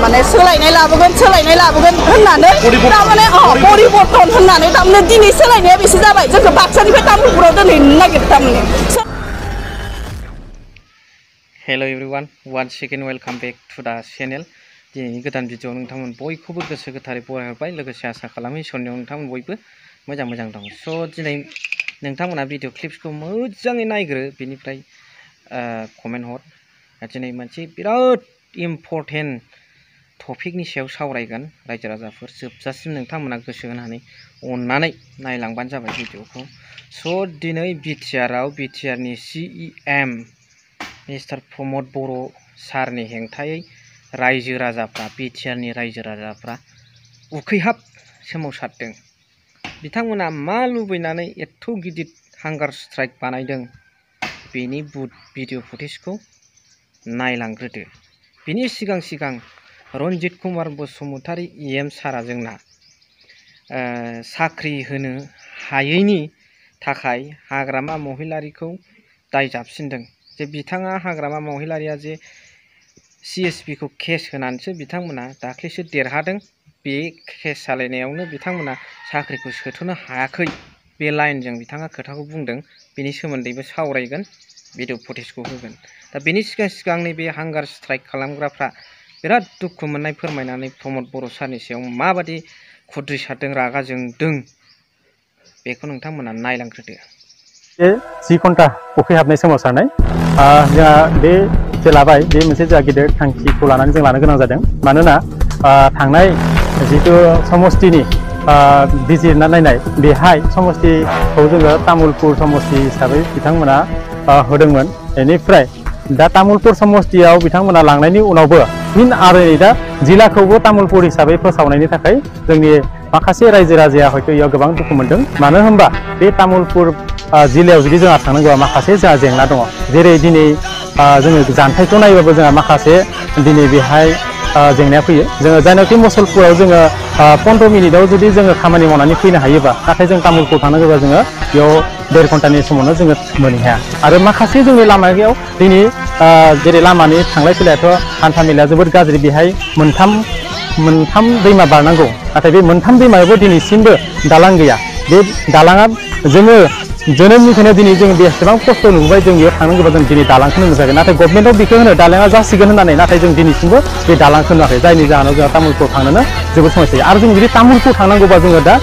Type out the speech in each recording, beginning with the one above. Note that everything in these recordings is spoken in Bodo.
माने सोलायनाय लाबोगोन होननानै तारमाने परिबर्तन होननानै तारमाने दिनै सोलायनाया बेसे जाबाय जोंखौ बाक्सानिफ्राय तामुलपुराव दोनहैनो नागिरो तारमाने। Hello everyone once again welcome back to the channel. दिनैनि गोदान भिडिअ नोंथांमोन बयखौबो गोसो गोथारै बरायहरबाय, लोगोसे आसा खालामो इसोरनियाव नोंथांमोन बयबो मोजां दं। स' दिनै नोंथांमोना भिडिअ क्लिप्सखौ मोजाङै नायग्रो, बेनिफ्राय कमेन्ट हर। दिनै मोनसे बिराद इम्परटेन्ट टपिकनि सायाव सावरायगोन रायजो राजाफोर, जोबजासिम नोंथांमोना गोसो होनानै अननानै नायलांबानो जाबाय भिडिअखौ। स' दिनै बिटिआरनि CEM मिस्टार प्रमद बर' सारनि हेंथायै रायजो राजाफ्रा, बिटिआरनि रायजो राजाफ्रा उखैहाब सोमावसारदों। बिथांमोना मा लुबैनानै एथ' गिदिर हांगार स्ट्राइक बानायदों, बेनि भिडिअ फुटेजखौ नायलांग्रोदो। बिनि सिगां रन्जित कुमार बसुमतारी EM सारा जोंना साख्रि होनो हायैनि थाखाय हाग्रामा महिलारिखौ दाय जाबसिनदों। जे बिथाङा हाग्रामा महिलारिया जे CSP खौ केस होनानैसो बिथांमोना दाख्लैसो देरहादों। बे केस सालायनायावनो बिथांमोना साख्रिखौ सोथ'नो हायाखै, बे लाइनजों बिथाङा खोथाखौ बुंदों। बेनि सोमोन्दैबो सावरायगोन, भिडिअ फुटेजखौ होगोन। दा बेनि सिगां बे हांगार स्ट्राइक खालामग्राफ्रा बिराद दुखु मोननाय फोरमायनानै प्रमद बर' सारनि सायाव माबादि खुद्रि सारदों, रागा जोंदों, बेखौ नोंथांमोना नायलांग्रोदो। 10 घन्टा उखैहाबनाय सोमावसारनाय जोंहा बे जे लाबाय, बे मोनसे जोंहा गिदिर थांखिखौ लानानै जों लानो गोनां जादों। मानोना थांनाय जिथु समष्टिनि बिजिरना नायनाय, बेहाय समष्टिखौ जोङो तामुलपुर समष्टि हिसाबै बिथांमोना होदोंमोन। बेनिफ्राय दा तामुलपुर समष्टियाव बिथांमोना लांनायनि उनावबो फिन आरो दा जिल्लाखौबो तामुलपुर हिसाबै फोसावनायनि थाखाय जोंनि माखासे रायजो राजाया हयथ' इयाव गोबां दुखु मोनदों। मानो होनबा बे तामुलपुर जिल्लायाव जुदि जोंहा थांनांगौबा माखासे जोंहा जेंना दङ। जेरै दिनै जोङो जानथायखौ नायोबाबो जोंहा माखासे दिनै बेहाय जेंनाया फैयो। जोङो जायनाखि मुसलपुराव जोङो 15 मिनिटाव जुदि जोङो खामानि मावनानै फैनो हायोबा, नाथाय जों तामुलपुर थांनांगौबा जोङो बेयाव 1.5 घन्टानि समावनो जोङो मोनहैनो हाया। आरो माखासे जोंनि लामायाव दिनै जेरै लामानि थांलाय फैलायाथ' हान्था मेलाया जोबोद गाज्रि। बेहाय मोनथाम दैमा बारनांगौ, नाथाय बे मोनथाम दैमायावबो दिनैसिमबो दालां गैया। बे दालाङा जोङो जोनोमनिफ्रायनो दिनै जों बेसेबां खस्थ' नुबोबाय। जों बेयाव थांनांगौबा जों दिनै दालांखौनो नुजायाखै। नाथाय गभर्नमेन्टआव बेखौ होनो दालाङा जासिगोन होननानै, नाथाय जों दिनैसिमबो बे दालांखौ नुवाखै। जायनि जाहोनाव जोंहा तामुलपुराव थांनोनो जोबोद समस्या जायो। आरो जों जुदि तामुलपुर थांनांगौबा जोङो दा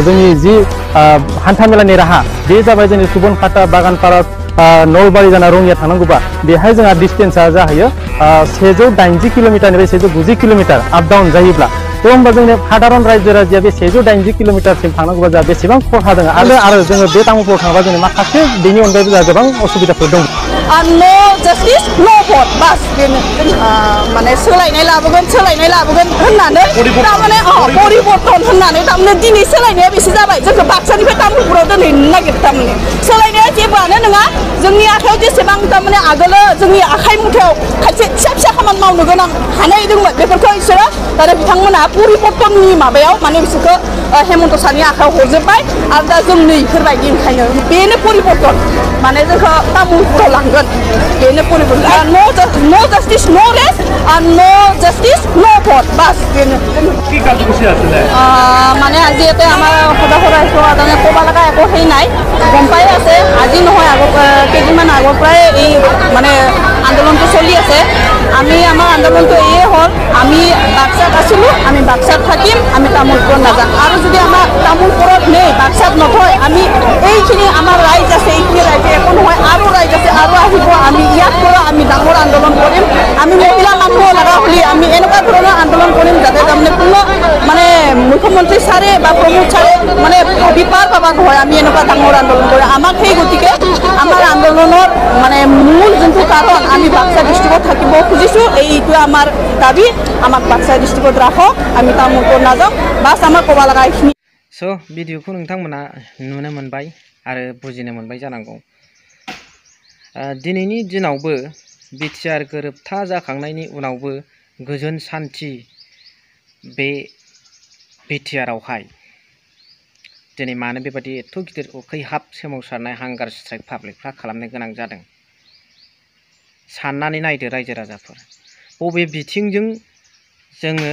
जोंनि जि हान्था मेलानि राहा, बे जाबाय जोंनि सुबनखाता, बागानपारा, नलबारि जाना रङिया थांनांगौबा बेहाय जोंहा डिस्टेन्सआ जाहैयो 180 किल'मिटारनिफ्राय 190 किल'मिटार आप डाउन जायोब्ला। थ' होमबा जोंनि साधारन रायजो राजाया बे 180 किल'मिटारसिम थांनांगौबा जोंहा बेसेबां खहा दङ। आरो जोङो बे तामुलपुराव थाङोबा जोंनि माखासे बेनि अनगायैबो जोंहा गोबां असुबिदाफोर दं। नो जास्टिस नो भट, बास बेनो। माने सोलायनाय लाबोगोन होननानै तारमाने परिबर्तन होननानै तारमाने दिनै सोलायनाया बेसे जाबाय जोंखौ बाक्सानिफ्राय तामुलपुराव दोनहैनो नागिरो। तारमाने सोलायनाया जेबोआनो नङा। जोंनि आखायाव जेसेबां तारमाने आगोलो जोंनि आखाइ मुथायाव खायसे फिसा खामानि मावनो गोनां हानाय दंमोन, बेफोरखौ बिसोरो दा बिथांमोना परिबर्तननि माबायाव माने बिसोरखौ हेमन्त सारनि आखायाव हरजोब्बाय। आरो दा जों नै इफोरबायदि ओंखायनो बेनो परिबर्तन, माने जोंखौ तामुलपुराव लांगोन, बेनो परिबर्तन। नो जास्टिस नो rest and no justice no vote, বাস বেনো। কি কাৰ্যসূচী আছিলে? মানে আজি ইয়াতে আমাৰ সদায় তাৰমানে ক'ব লগা একো হেৰি নাই, গম পাই আছে। আজি নহয়, কেইদিনমান আগৰ পৰাই এই মানে আন্দোলনটো চলি আছে। আমি আমাৰ আন্দোলনটো এয়ে হ'ল, আমি বাক্সাত আছিলোঁ, আমি বাক্সাত থাকিম, আমি তামোলপুৰত নাযাম। আৰু যদি আমাৰ তামোলপুৰত নেই, বাক্সাত নথয়, আমি এইখিনি আমাৰ ৰাইজ আছে, এইখিনি ৰাইজে একো নহয়, আৰু ৰাইজ আছে, আৰু আহিব। আমি ইয়াত পৰা আমি ডাঙৰ আন্দোলন কৰিম। আমি মহিলা মানুহ লগা বুলি আমি এনেকুৱা ধৰণৰ আন্দোলন কৰিম যাতে তাৰমানে কোনো মানে মুখ্যমন্ত্ৰী ছাৰে বা প্ৰমোদ ছাৰে মানে ভাবি পাৰ পাবা নহয় আমি এনেকুৱা ডাঙৰ আন্দোলন কৰিম। আমাক সেই গতিকে আমাৰ আন্দোলনৰ মানে মূল যোনটো কাৰণ, আমি বাক্সা ডিষ্ট্ৰিক্টত থাকিব খুজিছোঁ, এইটো আমাৰ দাবী। আমাক বাক্সা ডিষ্ট্ৰিক্টত ৰাখক, আমি তামোলপুৰ নাযাওঁ, বাছ আমাৰ ক'ব লগা এইখিনি। स' भिडिअखौ नोंथांमोना नुनो मोनबाय आरो बुजिनो मोनबाय जानांगौ। दिनैनि दिनावबो बिटिआर गोरोबथा जाखांनायनि उनावबो गोजोन सान्थि बे बिटिआरआवहाय दिनै मानो बेबायदि एथ' गिदिर उखैहाब सोमावसारनाय हांगार स्ट्राइक पाब्लिकफ्रा खालामनो गोनां जादों? साननानै नायदो रायजो राजाफोर, बबे बिथिंजों जोङो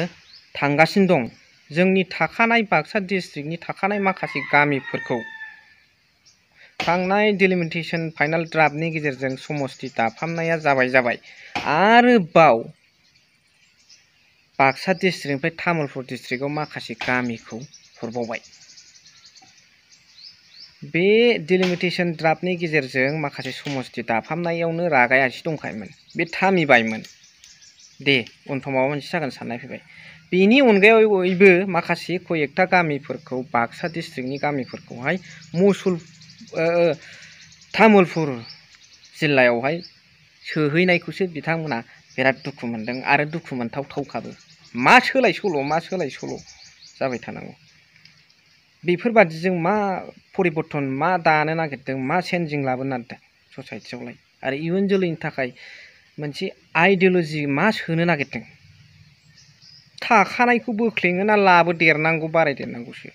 थांगासिनो दं जोंनि थाखानाय बाक्सा डिस्ट्रिक्टनि थाखानाय माखासे गामिफोरखौ थांनाय डिलिमिटेसन फाइनाल ड्राफ्टनि गेजेरजों समस्ति दाफामनाया जाबाय आरोबाव बाक्सा डिस्ट्रिक्टनिफ्राय तामुलपुर डिस्ट्रिक्टआव माखासे गामिखौ हरबावबाय बे डिलिमिटेसन ड्राफ्टनि गेजेरजों माखासे समस्ति दाफामनायावनो रागाया एसे दंखायोमोन बे थामिबायमोन दे उनफ्राव माबा मोनसे जागोन साननाय फैबाय बेनि अनगायैबो माखासे कयेकथा गामिफोरखौ बाक्सा डिस्ट्रिक्टनि गामिफोरखौहाय तामुलपुर जिल्लायावहाय सोहैनायखौसो बिथांमोना बिराद दुखु मोनदों आरो दुखु मोनथावथावखाबो मा सोलाय सोल' जाबाय थानांगौ बेफोरबादिजों मा परिबर्तन मा दानो नागिरदों मा चेन्जिं लाबोनो नागिरदों ससाइटियावलाय आरो इयुन जोलैनि थाखाय मोनसे आइडिय'लजि मा सोनो नागिरदों थाखानायखौ बोख्लेङो ना लाबोदेरनांगौ बारायदेरनांगौसो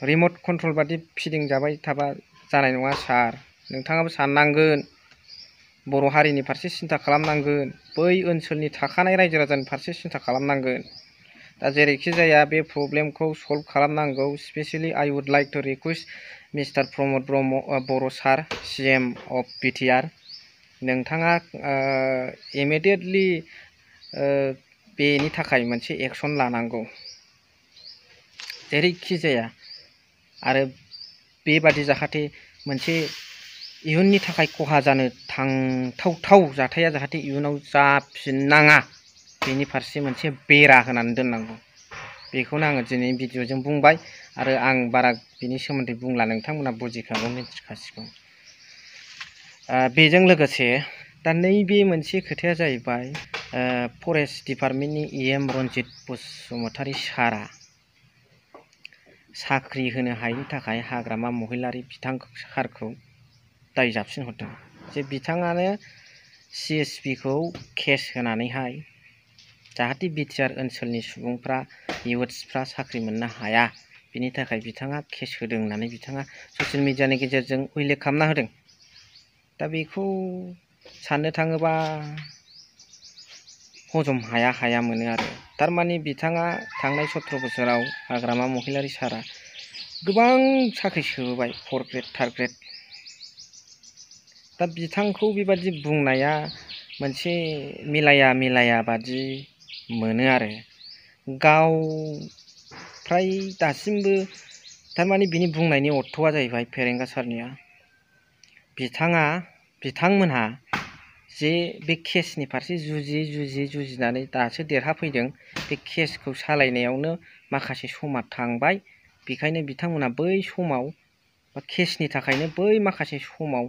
रिमट कन्ट्रल बादि फिदिंजाबाय थाबा जानाय नङा सार नोंथाङाबो साननांगोन बर' हारिनि फारसे सिन्था खालामनांगोन बै ओनसोलनि थाखानाय रायजो राजानि फारसे सिन्था खालामनांगोन दा जेरैखि जाया बे प्रब्लेमखौ सल्भ खालामनांगौ specially I would like to request mister Pramod Brahma Boro' sir CM of BTR नोंथाङा इमिडियेटलि बेनि थाखाय मोनसे एक्सन लानांगौ जेरैखि जाया आरो बेबादि जाहाथे मोनसे इयुननि थाखाय खहा जानो थांथावथाव जाथाया जाहाथे इयुनाव जाफिननाङा बेनि फारसे मोनसे बेरा होनानै दोननांगौ बेखौनो आङो दिनै भिडिअजों बुंबाय आरो आं बारा बिनि सोमोन्दै बुंला नोंथांमोना बुजिखागौ मिथिखासिगौ बेजों लोगोसे दा नैबे मोनसे खोथाया जाहैबाय फरेस्ट डिपार्टमेन्टनि EM रन्जित बसुमतारी सारा साख्रि होनो हायैनि थाखाय हाग्रामा महिलारि बिथां सारखौ दाय जाबसिन हरदों जे बिथाङानो CSP खौ केस होनानैहाय जाहाथे BTR ओनसोलनि सुबुंफ्रा इयुथ्सफ्रा साख्रि मोननो हाया बिनि थाखाय बिथाङा केस होदों होननानै बिथाङा ससियेल मिडियानि गेजेरजों उल्लेख खालामना होदों दा बेखौ साननो थाङोबा हजम हाया मोनो आरो थारमाने बिथाङा थांनाय 17 बोसोराव हाग्रामा महिलारि सारा गोबां साख्रि सोबोबाय 4 ग्रेड 3 ग्रेड दा बिथांखौ बेबादि बुंनाया मोनसे मिलाया बादि मोनो आरो गाव फ्राय दासिमबो थारमाने बिनि बुंनायनि अर्थ'आ जाहैबाय फेरेंगा सारनिया बिथांमोनहा जे बे केसनि फारसे जुजिनानै दासो देरहाफैदों बे केसखौ सालायनायावनो माखासे समा थांबाय बेखायनो बिथांमोना बै समाव बा केसनि थाखायनो बै माखासे समाव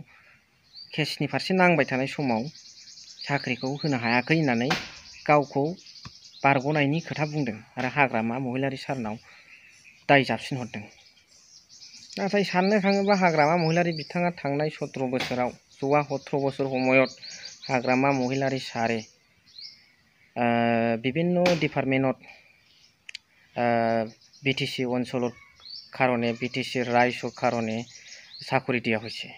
केसनि फारसे नांबाय थानाय समाव साख्रिखौ होनो हायाखै होननानै गावखौ बारग'नायनि खोथा बुंदों आरो हाग्रामा महिलारि सारनाव दाय जाबसिन हरदों नाथाय साननो थाङोबा हाग्रामा महिलारि बिथाङा थांनाय 17 बोसोराव 17 बोसोर সময়त हाग्रामा महिलारि सारे বিভিন্ন ডিপার্টমেন্টত BTC অঞ্চলত কারণে BTC রাইজৰ কারণে চাকৰি দিয়া হৈছে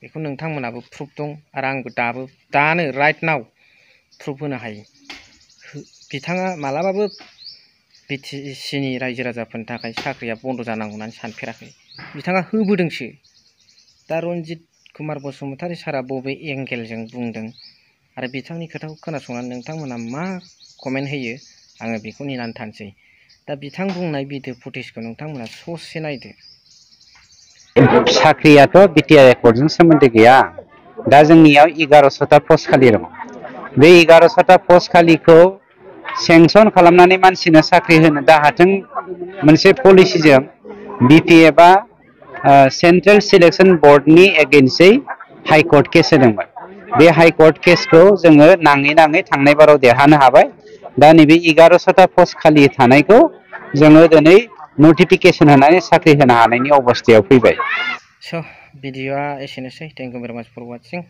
बेखौ नोंथांमोनाबो प्रुफ दं आरो आंबो दानो राइट नाउ प्रुफ होनो हायो बिथाङा मालाबाबो BTC नि रायजो राजाफोरनि थाखाय साख्रिया बन्द जानांगौ होननानै सानफेराखै बिथाङा होबोदोंसो दा रन्जित कुमार बसुमतारी सारा बबे एंगेलजों बुंदों आरो बिथांनि खोथाखौ खोनासंनानै नोंथांमोना मा कमेन्ट होयो आङो बेखौ नेनानै थानोसै दा बिथां बुंनाय भिडिअ फुटेजखौ नोंथांमोना ससे नायदो साख्रियाथ' BTR एकर्डजों सोमोन्दो गैया दा जोंनियाव 1100टा पस्ट खालि दं बे 1100टा पस्ट खालिखौ सेंसन खालामनानै मानसिनो साख्रि होनो दाहाथों मोनसे पलिसिजों BPA बा सेन्ट्रेल सिलेक्सन बर्डनि एगेन्स्टै हाइकर्ट केस होदोंमोन बे हाइकर्ट केसखौ जोङो नाङै थांनाय बाराव देरहानो हाबाय दा नैबे 1100टा पस्ट खालि थानायखौ जोङो दिनै नटिफिकेसन होनानै साख्रि होनो हानायनि अबस्थायाव फैबाय स' भिडिअआ एसेनोसै थेंक इउ भेरि माच फर वाचिं।